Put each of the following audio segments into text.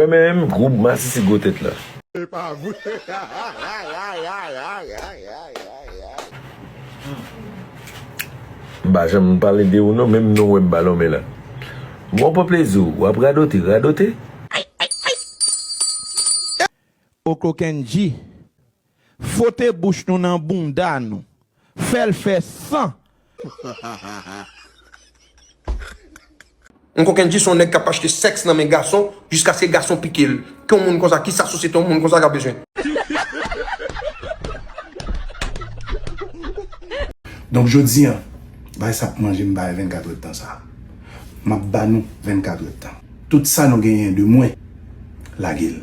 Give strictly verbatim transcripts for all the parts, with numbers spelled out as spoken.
Mwen menm, gwoup masisi gwo tèt la. M pa janm pale de ou non, menm non wè m pa lonmen la. Bon, pran plezi w, w ap radote, radote. Oko Kendji, fwote bouch nou nan bounda nou, fè l fè san. Oko Kendji se yon nèg k ap achte sèks nan men gason jiskaske gason pike l. Ki yon moun konsa, ki sa sosyete yon moun konsa ka bezwen? Donk jodi a, bay sa ap manje m bay vennkat èdtan sa. M ap ba nou vennkat èdtan. Tout sa nou genyen de mwen, lage l.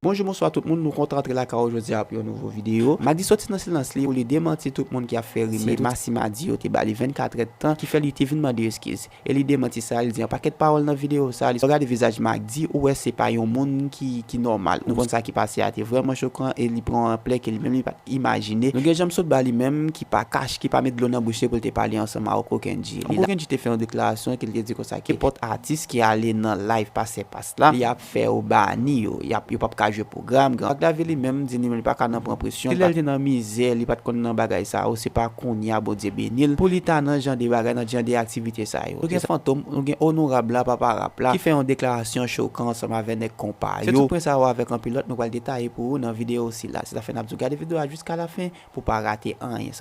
Bonjou, bonswa tout moun, nou kontan antre lakay ou jodi a pou yon nouvo videyo. Madi soti nan silans li pou li demanti tout moun ki ap fè rimè ke Massima di yo te ba li vennkat èdtan ki fè li te vin mande eskiz. E li demanti sa, li di yon pakèt pawòl nan videyo sa. Li, lè w gade vizaj Madi, ou wè se pa yon moun ki, ki nòmal. Nou konn sa ki pase a te vrèman chokan e li pran yon anplè ke li menm li pa t imajine. Nou gen janm sot ba li menm ki pa kach, ki pa met dlo nan bouch li pou l te pale ansanm a Oko Kendji. Oko Kendji te fè yon deklarasyon ke li te di konsa ke nenpòt atis ki ale nan live Pastè Pas la, li ap fè yo bani yo, y ap, yo p ap ka jwe pwogram. Gran Wak David li menm di li menm li pa ka nan pran presyon. Se lè l te nan mizè, li pa t konn nan bagay sa yo, se pa kounye a Bondye beni l pou li ta nan jan de bagay, nan jan de aktivite sa yo. Nou gen Fantom, nou gen Onorab la, Papa Rap la, ki fè yon deklarasyon chokan ansanm avè nèg konpa yo. Se tout pwen sa yo avèk anpil lòt nou pral detaye pou ou nan videyo sila. Se sa fè n ap di w gade videyo a jiska lafen pou w pa rate anyen.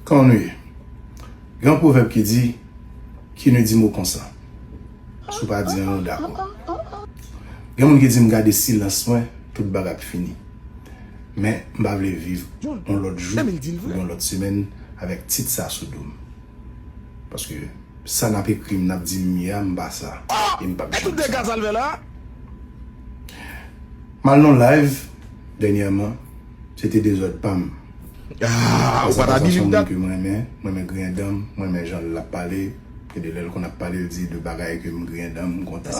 Kòman nou ye? Gen yon pwovèb ki di, qui ne dit mot consent. Si w pa di anyen, w dakò. Gen moun ki di m gade silans mwen, tout bagay ap fini. Men, m pa vle viv yon lòt jou oubyen yon lòt semèn avèk tit sa sou do m. Paske sa n ap ekri m, n ap di m ye a, m pa sa. E m p ap janm sa. M al nan live dènyèman, se te dezòd pa m. Sa pa sa se yon moun ke m renmen, m renmen griyen dan m, m renmen jan l ap pale, gen de lè l konn ap pale, l di de bagay ke m griyen dan m, m kontan.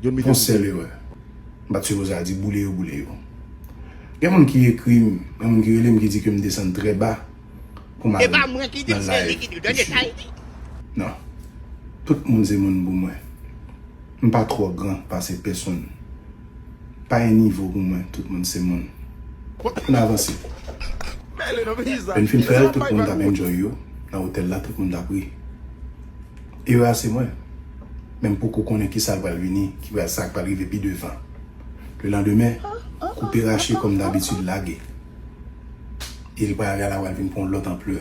Yon sèl erè. M pa t sipoze al di boule yo, boule yo. Gen moun ki ekri m, gen moun ki rele m ki di ke m desann trè ba pou m al nan live issue. Non. Tout moun se moun pou mwen. M pa twò gran pase pèsonn. Pa gen nivo pou mwen, tout moun se moun. Ann avanse. Lè n fin fè l, tout moun t ap enjoy yo. Nan otèl la, tout moun t ap ri. Erè a se mwen. Men m poko konnen kisa k pral vini, ki pral, sa k pral rive pi devan. Lelandemen, koupe rache kòm dabitid lage. E li pral ale a la pral vin pran yon lòt anplè.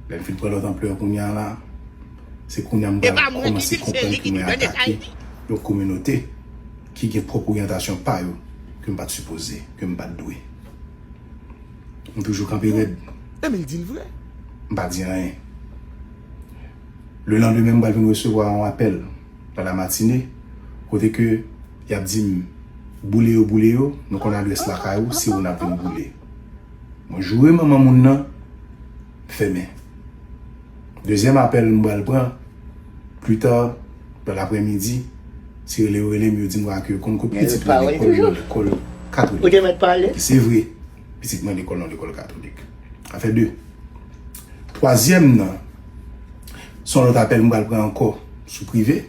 Lè l fin pran lòt anplè kounye a la, se kounye a m pral kòmanse konprann ke mwen atake yon kominote ki gen pwòp oryantasyon pa yo ke m pa t sipoze, ke m pa t dwe. M toujou kanpe rèd. M pa di anyen. Lelandemen, m pral vin resevwa yon apèl nan la matinée, kote ke y ap di m, boule yo, boule yo, nou konn adrès lakay ou, se ou n ap vin boule. Mwen joure manman moun nan, m fèmen. Dezyèm apèl m pral pran, pita, nan laprèmidi, se rele yo rele m, yo di m ke yo konn kot pitit mwen lekòl, yo nan lekòl katolik. Ki se vre, pitit mwen lekòl nan lekòl katolik. Sa fè de. Twazyèm nan, se yon lòt apèl m pral pran ankò sou prive,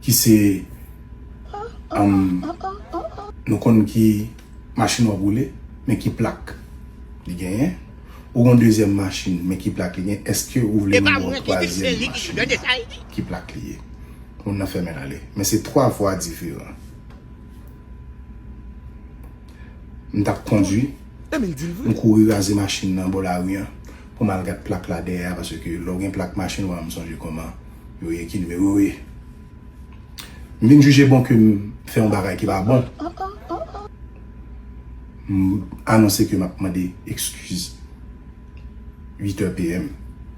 ki se, um, nou konn ki machin w ap woule, men ki plak li genyen. Ou gen yon dezyèm machin, men ki plak li genyen. Èske ou vle m ba w twazyèm machin nan ki plak li ye? Moun nan fèmen l ale. Men se twa vwa diferan. M t ap kondwi, m kouri raze machin nan bò lari an pou m al gad plak la dèyè a, paske lè w gen plak machin, w a m sonje kòman yo ye, ki nimewo yo ye. M vin jije bon ke m fè yon bagay ki pa bon. M anonse ke m ap mande ekskiz. Uit è P M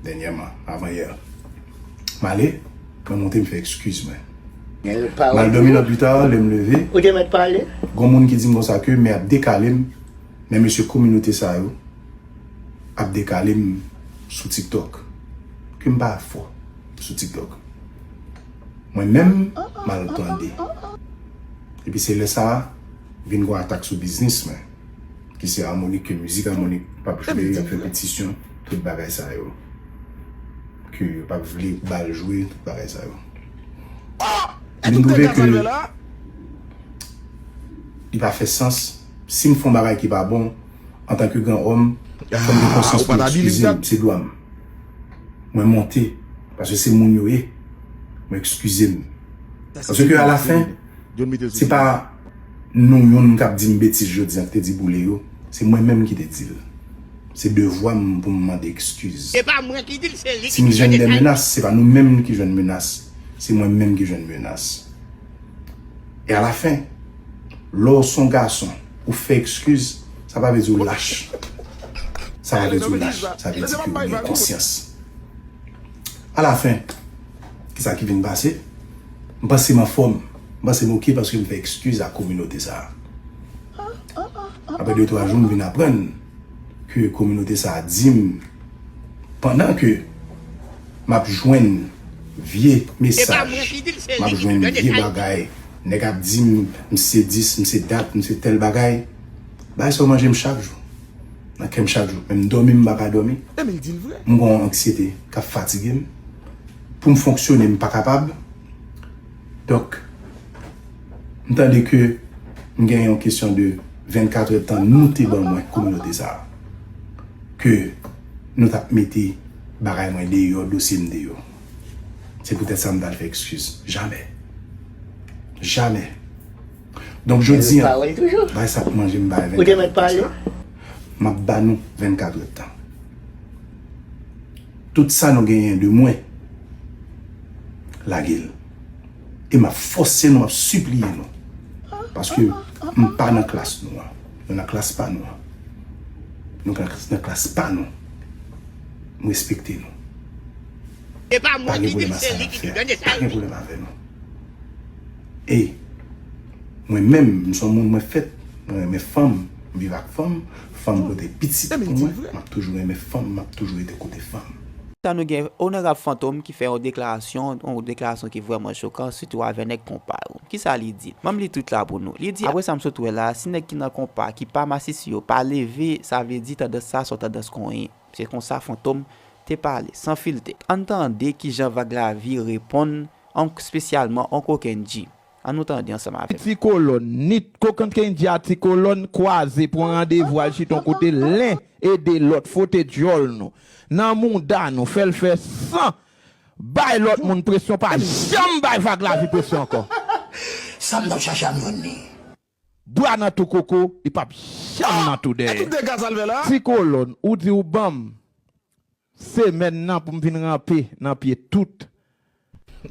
dènyèman, avan yè. M ale, mwen monte, m fè ekskiz mwen. M al dòmi nan pita, lè m leve, gon moun ki di m konsa ke men ap dekale m, men mesye kominote sa yo ap dekale m sou TikTok. Ke m pa fò sou TikTok. Mwen menm, m al tande. Epi se lè sa a, vin gon atak sou biznis mwen, ki se amoni, ke mizik amoni p ap jwe, y ap fè petisyon, tout bagay sa yo. ke yo p ap vle ba l jwe, tout bagay sa yo. Li m twouve ke li pa fè sans. Si m fè yon bagay ki pa bon, antanke gran òm, fò m gen konsyans pou m ekskize m, se dwa m. Mwen monte, paske se moun yo ye. Mwen ekskize m. Paske alafen, se pa nou youn k ap di m betiz jodi a, k te di boule yo. Se mwen menm ki te di l. Se devwa m pou m mande ekskiz. Si m jwenn de menas, se pa nou menm ki jwenn menas. Se mwen menm ki jwenn menas. E alafen, lè w se yon gason, ou fè ekskiz, sa pa vle di w lach. Sa pa vle di w lach. Sa vle di ke w gen konsyans. Alafen, kisa ki vin pase? M panse m anfòm. M panse m oke paske m fè ekskiz a kominote sa a. Apre de twa jou, m vin aprann ke kominote sa a di m, pandan ke m ap jwenn vye mesaj, m ap jwenn vye bagay, nèg ap di m, m se dis, m se dat, m se tèl bagay, bagay sa yo manje m chak jou. Nan kè m chak jou. Menm dòmi, m pa ka dòmi. M gen yon anksyete k ap fatige m. Pou m fonksyone, m pa kapab. Donk, m tande ke m gen yon kesyon de vennkat èdtan nou te ban mwen kominote sa a. Ke nou t ap mete bagay mwen deyò, dosye m deyò. Se poutèt sa m t al fè ekskiz. Jamè. Jamè. Donk, jodi a, bagay sa ap manje m bagay vennkat èdtan sa. M ap ba nou vennkat èdtan. Tout sa nou genyen de mwen, lage l. E m ap fòse nou, m ap sipliye nou. Paske m pa nan klas nou an. Nou nan klas pa nou an. Nou nan klas, nan klas pa nou. M respekte nou. Pa gen pwoblèm ak sa n ap fè a. Pa gen pwoblèm avè nou. E mwen menm, m se yon moun mwen fèt, mwen renmen fanm, m viv ak fanm, fanm pote pitit pou mwen, m ap toujou renmen fanm, m ap toujou rete kote fanm. Sa nou gen Onorab Fantom ki fè yon deklarasyon, yon deklarasyon ki vrèman chokan, sitou avè nèg konpa yo. Kisa li di? Ban m li tout la pou nou. Li di, apre sa m sot wè la, si nèg ki nan konpa, ki pa masisi yo, pa leve, sa vle di tandans sa se yon tandans konyen. Se konsa Fantom te pale, san filtè. Ann tande kijan Vag Lavi reponn, an, espesyalman Onko Kendji. Ann nou tande ansanm avè m. Ti Kolòn, ni Onko Kendji a Ti Kolòn kwaze, pran randevou, al chita yon kote, len ede lòt, fwote djòl nou. Nan mouda nou, fè l fè san, bay lòt moun presyon, pa janm bay Vag Lavi presyon ankò. Sa m t ap chache a m jwenn li. Bra nan tou koko, li p ap janm nan tou dèyè. Ti Kolòn, ou di ou ban m semèn nan pou m vin ranpe nan pye tout.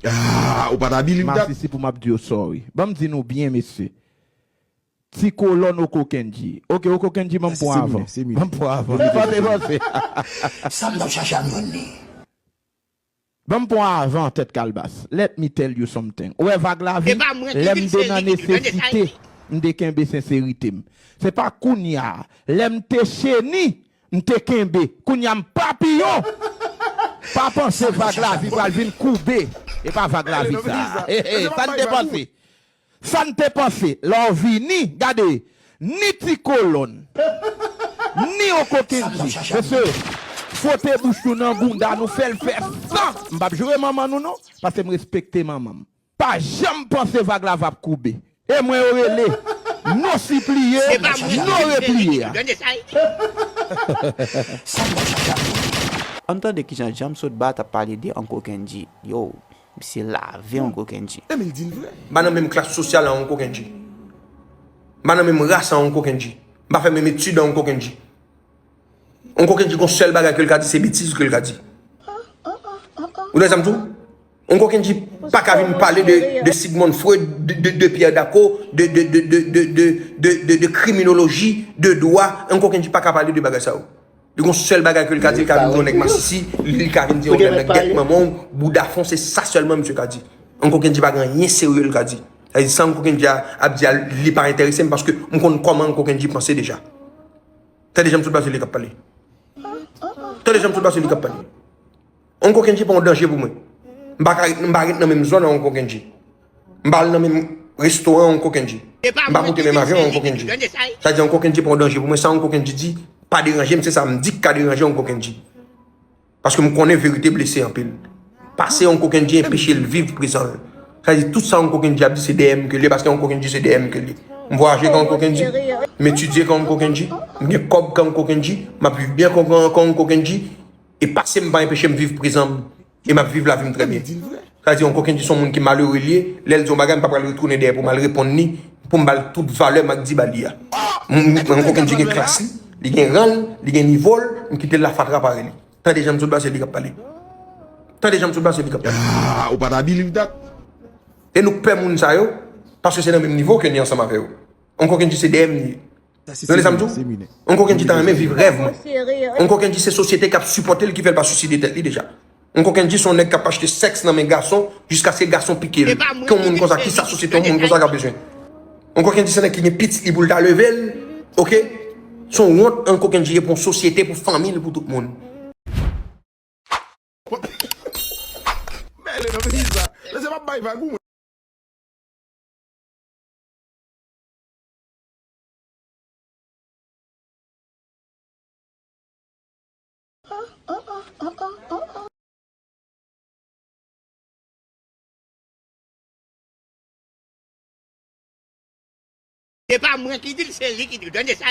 Ah, ou pa t abilim dat. Masisi pou m ap di yo sorry. Ban m di nou byen, mesye. Ti Kolòn, Onko Kendji. Oke, Onko Kendji, ban m pran avan. Ban m pran avan. Panse, panse. Sa m t ap chache a m jwenn li. Ban m pran avan tèt kalbas. Let me tell you something. Ou wè Vag Lavi, lè m te nan nesesite, m te kenbe senserite m. Se pa kounye a, lè m te cheni, m te kenbe. Kounye a m papiyon. Pa panse Vag Lavi pral vin koube. E pa Vag Lavi sa. He, he, sa n te panse. Sa n te panse, lè w vini, gade, ni Ti Kolòn, ni Onko Kendji, mesye, fwote bouch nou nan bounda nou, fè l fè san. M p ap joure manman nou non, paske m respekte manman m. Pa janm panse Vag Lavi ap koube. E mwen yo rele, nou sipliye, nou repliye a. Ann tande kijan Janm Sotba t ap pale de Onko Kendji. Yo, misye lave Onko Kendji. M pa nan menm klas sosyal a Onko Kendji. M pa nan menm ras a Onko Kendji. M pa fè menm etid a Onko Kendji. Onko Kendji gon sèl bagay ke l ka di, se betiz ke l ka di. Ou tande sa m di w? Onko Kendji pa ka vin pale de, de Sigmund Freud, de, de, de Pierre Daco, de, de, de kriminoloji, de dwa. Onko Kendji pa ka pale de bagay sa yo. Li gon sèl bagay ke l ka di, l ka vin di yon nèg masisi, li, li ka vin di yon nèg gèt manman w, bouda fon, se sa sèlman misye ka di. Onko Kendji pa gen anyen serye l ka di. Sa vle di sa Onko Kendji a, ap di a, li pa enterese m paske m konn kòman Onko Kendji panse deja. Tande Janm Sotba, se li k ap pale. Tande Janm Sotba, se li k ap pale. Onko Kendji pa yon danje pou mwen. M pa ka ret, m pa ret nan menm zòn a Onko Kendji. M pa al nan menm restoran a Onko Kendji. M pa monte menm avyon a Onko Kendji. Sa di Onko Kendji pa yon danje pou mwen. Sa Onko Kendji di, pa deranje m, se sa m di k ka deranje Onko Kendji. Paske m konnen verite blese anpil. Pase Uncle Kendji enpeche l viv prezan l. Sa vle di tout sa Uncle Kendji ap di se dèyè m ke l ye, paske Uncle Kendji se dèyè m ke l ye. M vwayaje ak Uncle Kendji, m etidye ak Uncle Kendji, m gen kòb ak Uncle Kendji, m ap viv byen ak Uncle Kendji, e pase m pa enpeche m viv prezan m, e m ap viv lavi m trè byen. Sa vle di Uncle Kendji se yon moun ki malere l ye, lè l di yon bagay m pa pral retounen dèyè pou m al reponn li, pou m ba l tout valè m ak di ba li a. M- m- Uncle Kendji gen klas li, li gen ran l, li gen nivo l, m kite l la fatra parèy li. Tande jan m sot ba se li k ap pale. Tande jan m sot ba se li k ap pale. Ah, ou pa ta believe that? E nou k pè moun sa yo, paske se nan menm nivo ke ni ansanm avè yo. Uncle Kendji se dèyè m li ye. Tande sa m di w? Uncle Kendji ta renmen viv rèv mwen. Uncle Kendji se sosyete k ap sipòte l ki fè l pa siside tèt li deja. Uncle Kendji se yon nèg k ap achte sèks nan men gason jiskaske gason pike l. Ke yon moun konsa, kisa sosyete yon moun konsa ka bezwen? Uncle Kendji se nèg ki gen pitit li pou l ta leve l, oke? Se yon wont Uncle Kendji ye pou yon sosyete, pou fanmi l, pou tout moun. Mele nan peyi sa. Mesye m ap bay vag ou mwen. Se pa mwen ki di l, se li ki di l. Tande sa.